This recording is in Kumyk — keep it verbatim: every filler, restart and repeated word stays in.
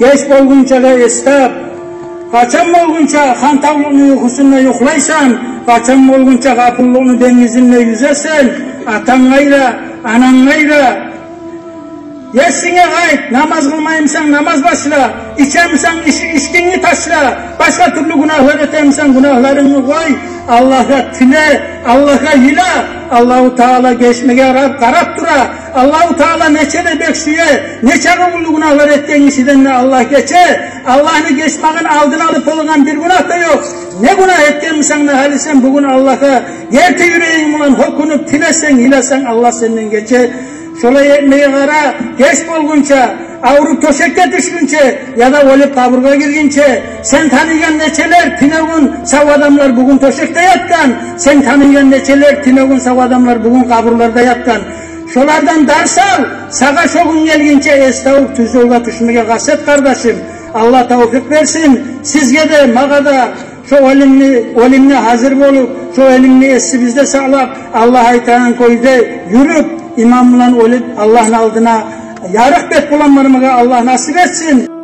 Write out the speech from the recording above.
Геч болгъунчагъа эс тап. Къачан болгъунча хантавлукъну юхусунда юхлайсан, къачан болгъунча гъапуллукъну денгизинде юзесен, атанг къайда, ананг къайда? Есинге къайт, намаз къылмаймысан, намаз башла, ичемисен, ич-, ичгинни ташла, башгъа тюрлю гюнагьлар этемисен, гюнагьларынгны къой, Аллагьгъа тиле, Аллагьгъа йыла. Аллагьу Таала гечмеге къарап, къарап тура. Аллагьу Таала нече де бек сюе, нечакъы уллу гюнагьлар этген гишиден де Аллагь гече. Аллагьны гечмегин алдын алып болагъан бир гюнагь да ёкъ. Не гюнагь этгенмисен де, гьали сен бугюн Аллагьгъа герти юрегинг булан гьёкюнюп тилесенг, йыласанг, Аллагь сенден гече. Шолай этмеге къара, геч болгъунча, авруп тёшекге тюшгюнче яда оьлюп къабургъа гиргинче. Сен таныйгъан нечелер тюнегюн сав адамлар бугюн тёшекде ятгъан, сен таныйгъан нечелер тюнегюн сав адамлар бугюн къабурларда ятгъан. Шолардан дарс ал, сагъа шо гюн гелгинче эс тавуп, тюз ёлгъа тюшмеге къаст эт, къардашым. Аллагь тавфикъ берсин сизге де, магъа да. Шо оьлюмню, оьлюмге гьазир болуп, шо оьлюмню эсибизде сакълап, Аллагь айтагъан кюйде юрюп, иман булан оьлюп, Аллагьны алдына ярыкъ бет булан бармагъа Аллагь насип этсин.